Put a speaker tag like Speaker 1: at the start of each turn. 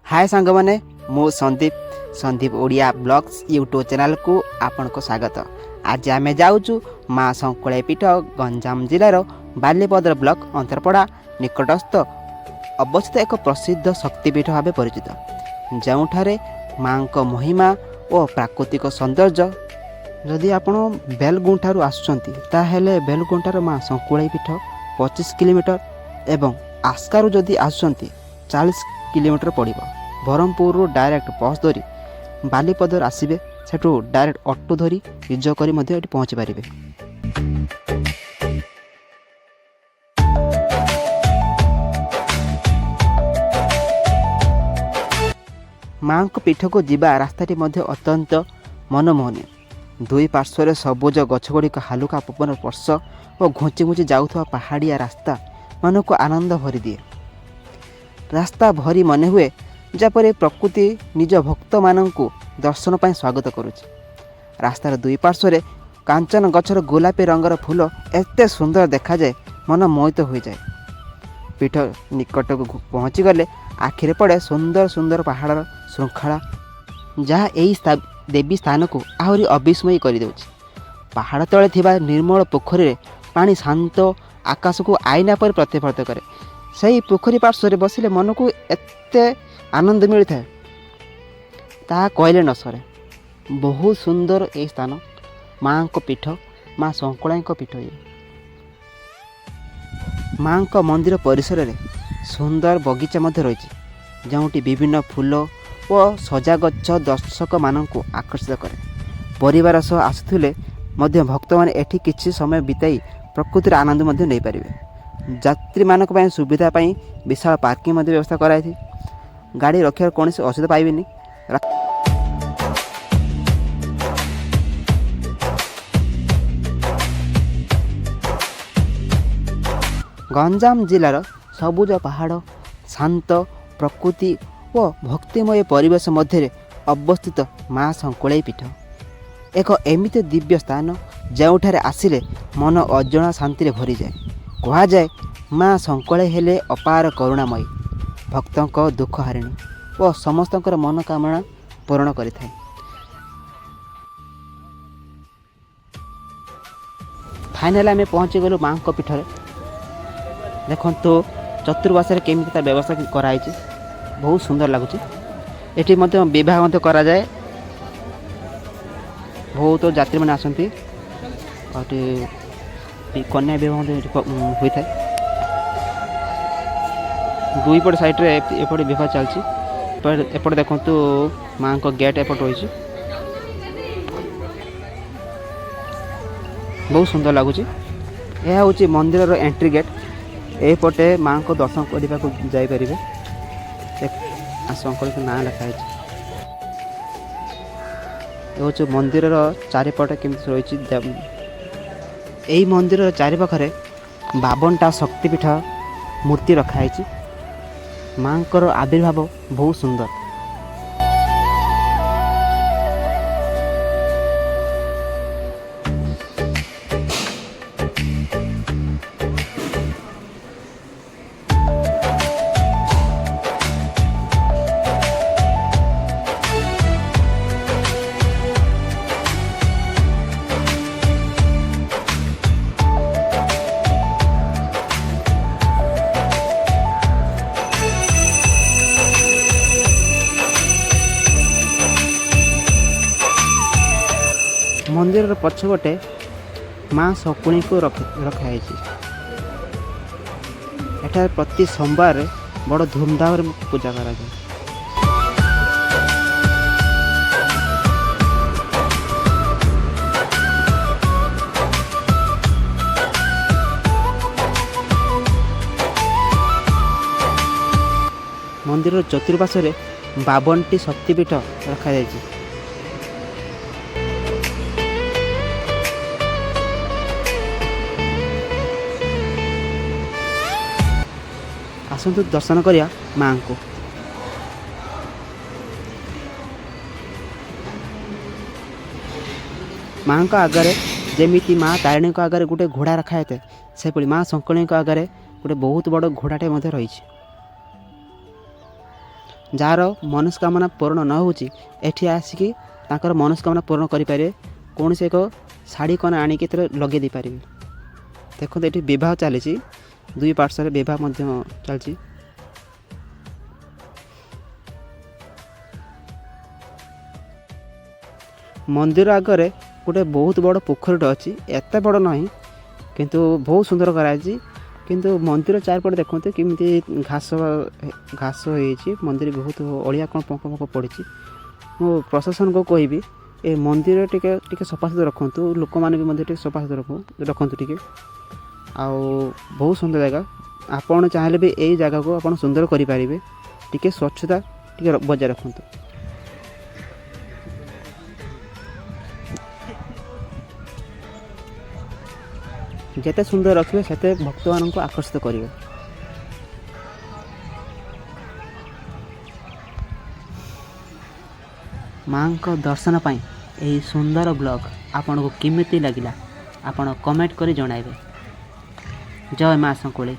Speaker 1: ହାଏ ସାଙ୍ଗମାନେ, ମୁଁ Sandeep. Sandeep Odia blogs YouTube ଚ୍ୟାନେଲକୁ ଆପଣଙ୍କୁ ସ୍ୱାଗତ। ଆଜି ଆମେ ଯାଉଛୁ ମା ଶଙ୍କୁଳାଇ ପୀଠ, ଗଞ୍ଜାମ ଜିଲ୍ଲାର ବାଲିପଦର ବ୍ଲକ ଅନ୍ତରପଡ଼ା ନିକଟସ୍ଥ ଅବସ୍ଥିତ ଏକ ପ୍ରସିଦ୍ଧ ଶକ୍ତିପୀଠ ଭାବେ ପରିଚିତ, ଯେଉଁଠାରେ ମାଙ୍କ ମହିମା ଓ ପ୍ରାକୃତିକ ସୌନ୍ଦର୍ଯ୍ୟ। ଯଦି ଆପଣ ବେଲଗୁଣ୍ଠାରୁ ଆସୁଛନ୍ତି, ତାହେଲେ ବେଲଗୁଣ୍ଠାର ମା ଶଙ୍କୁଳାଇ ପୀଠ 25 କିଲୋମିଟର ଏବଂ ଆସ୍କାରୁ ଯଦି ଆସୁଛନ୍ତି, 40 କିଲୋମିଟର ପଡ଼ିବ। ବ୍ରହ୍ମପୁରରୁ ଡାଇରେକ୍ଟ ବସ୍ ଧରି ବାଲିପଦର ଆସିବେ, ସେଠୁ ଡାଇରେକ୍ଟ ଅଟୋ ଧରି ରିଜର୍ଭ କରି ମଧ୍ୟ ଏଠି ପହଞ୍ଚି ପାରିବେ। ମାଙ୍କ ପୀଠକୁ ଯିବା ରାସ୍ତାଟି ମଧ୍ୟ ଅତ୍ୟନ୍ତ ମନମୋହନୀୟ। ଦୁଇ ପାର୍ଶ୍ୱରେ ସବୁଜ ଗଛଗୁଡ଼ିକ, ହାଲୁକା ପବନ ସ୍ପର୍ଶ ଓ ଘୁଞ୍ଚି ଘୁଞ୍ଚି ଯାଉଥିବା ପାହାଡ଼ିଆ ରାସ୍ତା ମନକୁ ଆନନ୍ଦ ଭରିଦିଏ। ରାସ୍ତା ଭରି ମନେ ହୁଏ ଯେପରି ପ୍ରକୃତି ନିଜ ଭକ୍ତମାନଙ୍କୁ ଦର୍ଶନ ପାଇଁ ସ୍ୱାଗତ କରୁଛି। ରାସ୍ତାର ଦୁଇ ପାର୍ଶ୍ୱରେ କାଞ୍ଚନ ଗଛର ଗୋଲାପୀ ରଙ୍ଗର ଫୁଲ ଏତେ ସୁନ୍ଦର ଦେଖାଯାଏ, ମନ ମୋହିତ ହୋଇଯାଏ। ପୀଠ ନିକଟକୁ ପହଞ୍ଚିଗଲେ ଆଖିରେ ପଡ଼େ ସୁନ୍ଦର ସୁନ୍ଦର ପାହାଡ଼ର ଶୃଙ୍ଖଳା, ଯାହା ଏହି ଦେବୀ ସ୍ଥାନକୁ ଆହୁରି ଅବିସ୍ମୟୀ କରିଦେଉଛି। ପାହାଡ଼ ତଳେ ଥିବା ନିର୍ମଳ ପୋଖରୀରେ ପାଣି ଶାନ୍ତ ଆକାଶକୁ ଆଇନା ପରି ପ୍ରତିଫଳିତ କରେ। ସେହି ପୋଖରୀ ପାର୍ଶ୍ୱରେ ବସିଲେ ମନକୁ ଏତେ ଆନନ୍ଦ ମିଳିଥାଏ, ତାହା କହିଲେ ନ ସରେ। ବହୁତ ସୁନ୍ଦର ଏହି ସ୍ଥାନ, ମାଙ୍କ ପୀଠ, ମା ଶଙ୍କୁଳାଙ୍କ ପୀଠ ଇଏ। ମାଙ୍କ ମନ୍ଦିର ପରିସରରେ ସୁନ୍ଦର ବଗିଚା ମଧ୍ୟ ରହିଛି, ଯେଉଁଠି ବିଭିନ୍ନ ଫୁଲ ଓ ସଜା ଗଛ ଦର୍ଶକମାନଙ୍କୁ ଆକର୍ଷିତ କରେ। ପରିବାର ସହ ଆସୁଥିଲେ ମଧ୍ୟ ଭକ୍ତମାନେ ଏଠି କିଛି ସମୟ ବିତାଇ ପ୍ରକୃତିର ଆନନ୍ଦ ମଧ୍ୟ ନେଇପାରିବେ। ଯାତ୍ରୀମାନଙ୍କ ପାଇଁ ସୁବିଧା ପାଇଁ ବିଶାଳ ପାର୍କିଂ ମଧ୍ୟ ବ୍ୟବସ୍ଥା କରାଯାଇଛି। ଗାଡ଼ି ରଖିବାର କୌଣସି ଅସୁବିଧା ପାଇବେନି। ଗଞ୍ଜାମ ଜିଲ୍ଲାର ସବୁଜ ପାହାଡ଼, ଶାନ୍ତ ପ୍ରକୃତି ଓ ଭକ୍ତିମୟ ପରିବେଶ ମଧ୍ୟରେ ଅବସ୍ଥିତ ମା ଶଙ୍କୁଳାଇ ପୀଠ ଏକ ଏମିତି ଦିବ୍ୟ ସ୍ଥାନ, ଯେଉଁଠାରେ ଆସିଲେ ମନ ଅଜଣା ଶାନ୍ତିରେ ଭରିଯାଏ। କୁହାଯାଏ, ମା ଶଙ୍କୁଳାଇ ହେଲେ ଅପାର କରୁଣାମୟୀ, ଭକ୍ତଙ୍କ ଦୁଃଖ ହାରିଣୀ ଓ ସମସ୍ତଙ୍କର ମନୋକାମନା ପୂରଣ କରିଥାଏ। ଫାଇନାଲି ଆମେ ପହଞ୍ଚିଗଲୁ ମାଙ୍କ ପୀଠରେ। ଦେଖନ୍ତୁ, ଚତୁର୍ପାର୍ଶ୍ୱରେ କେମିତି ତା ବ୍ୟବସ୍ଥା କରାହେଇଛି, ବହୁତ ସୁନ୍ଦର ଲାଗୁଛି। ଏଠି ମଧ୍ୟ ବିବାହ ମଧ୍ୟ କରାଯାଏ। ବହୁତ ଯାତ୍ରୀମାନେ ଆସନ୍ତି ଆଉ ଏଠି କନ୍ୟା ବିବାହ ମଧ୍ୟ ଏଠି ହୋଇଥାଏ। ଦୁଇ ପଟ ସାଇଡ଼୍ରେ ଏପଟେ ବିବାହ ଚାଲିଛି। ଏପଟେ ଦେଖନ୍ତୁ, ମାଙ୍କ ଗେଟ୍ ଏପଟେ ରହିଛି। ବହୁତ ସୁନ୍ଦର ଲାଗୁଛି। ଏହା ହେଉଛି ମନ୍ଦିରର ଏଣ୍ଟ୍ରି ଗେଟ୍। ଏଇପଟେ ମାଙ୍କ ଦର୍ଶନ କରିବାକୁ ଯାଇପାରିବେ। ଶଙ୍କରଙ୍କ ନାଁ ଲେଖା ହେଇଛି। ଏ ହେଉଛି ମନ୍ଦିରର ଚାରିପଟେ କେମିତି ରହିଛି। ଏଇ ମନ୍ଦିରର ଚାରିପାଖରେ 52ଟା ଶକ୍ତିପୀଠ ମୂର୍ତ୍ତି ରଖାହେଇଛି। ମାଙ୍କର ଆବିର୍ଭାବ ବହୁତ ସୁନ୍ଦର। ମନ୍ଦିରର ପଛପଟେ ମା ଶକୁଣିକୁ ରଖାଯାଇଛି। ଏଠାରେ ପ୍ରତି ସୋମବାରରେ ବଡ଼ ଧୁମଧାମରେ ପୂଜା କରାଯାଏ। ମନ୍ଦିରର ଚତୁର୍ପାର୍ଶ୍ୱରେ 52ଟି ଶକ୍ତିପୀଠ ରଖାଯାଇଛି। ଆସନ୍ତୁ ଦର୍ଶନ କରିବା ମାଙ୍କୁ। ମାଙ୍କ ଆଗରେ ଯେମିତି ମା ତାରିଣୀଙ୍କ ଆଗରେ ଗୋଟେ ଘୋଡ଼ା ରଖା ଯାଇଥାଏ, ସେପରି ମା ଶଙ୍କୁଳିଙ୍କ ଆଗରେ ଗୋଟେ ବହୁତ ବଡ଼ ଘୋଡ଼ାଟେ ମଧ୍ୟ ରହିଛି। ଯାହାର ମନସ୍କାମନା ପୂରଣ ନ ହେଉଛି, ଏଠି ଆସିକି ତାଙ୍କର ମନସ୍କାମନା ପୂରଣ କରିପାରିବେ। କୌଣସି ଏକ ଶାଢ଼ୀ କନା ଆଣିକି ଏଥିରେ ଲଗେଇ ଦେଇପାରିବେ। ଦେଖନ୍ତୁ, ଏଠି ବିବାହ ଚାଲିଛି। ଦୁଇ ପାର୍ଶ୍ୱରେ ବିବାହ ମଧ୍ୟ ଚାଲିଛି। ମନ୍ଦିର ଆଗରେ ଗୋଟେ ବହୁତ ବଡ଼ ପୋଖରୀଟେ ଅଛି। ଏତେ ବଡ଼ ନାହିଁ, କିନ୍ତୁ ବହୁତ ସୁନ୍ଦର କରାଯାଇଛି। କିନ୍ତୁ ମନ୍ଦିର ଚାରିପଟେ ଦେଖନ୍ତୁ କେମିତି ଘାସ ଘାସ ହେଇଛି। ମନ୍ଦିର ବହୁତ ଅଳିଆ କ'ଣ ପଙ୍କ ଫଙ୍କ ପଡ଼ିଛି। ମୁଁ ପ୍ରଶାସନକୁ କହିବି, ଏ ମନ୍ଦିର ଟିକେ ଟିକେ ସଫାସୁତୁରା ରଖନ୍ତୁ। ଲୋକମାନେ ବି ମଧ୍ୟ ଟିକେ ସଫାସୁତୁରା ରଖନ୍ତୁ ଟିକେ। ଆଉ ବହୁତ ସୁନ୍ଦର ଜାଗା। ଆପଣ ଚାହିଁଲେ ବି ଏଇ ଜାଗାକୁ ଆପଣ ସୁନ୍ଦର କରିପାରିବେ। ଟିକେ ସ୍ୱଚ୍ଛତା ଟିକେ ବଜାୟ ରଖନ୍ତୁ। ଯେତେ ସୁନ୍ଦର ରଖିବେ, ସେତେ ଭକ୍ତମାନଙ୍କୁ ଆକର୍ଷିତ କରିବେ। ମାଙ୍କ ଦର୍ଶନ ପାଇଁ ଏହି ସୁନ୍ଦର ବ୍ଲଗ୍ ଆପଣଙ୍କୁ କେମିତି ଲାଗିଲା, ଆପଣ କମେଣ୍ଟ କରି ଜଣାଇବେ। ଜୟ ମା ଶଙ୍କୁଳି।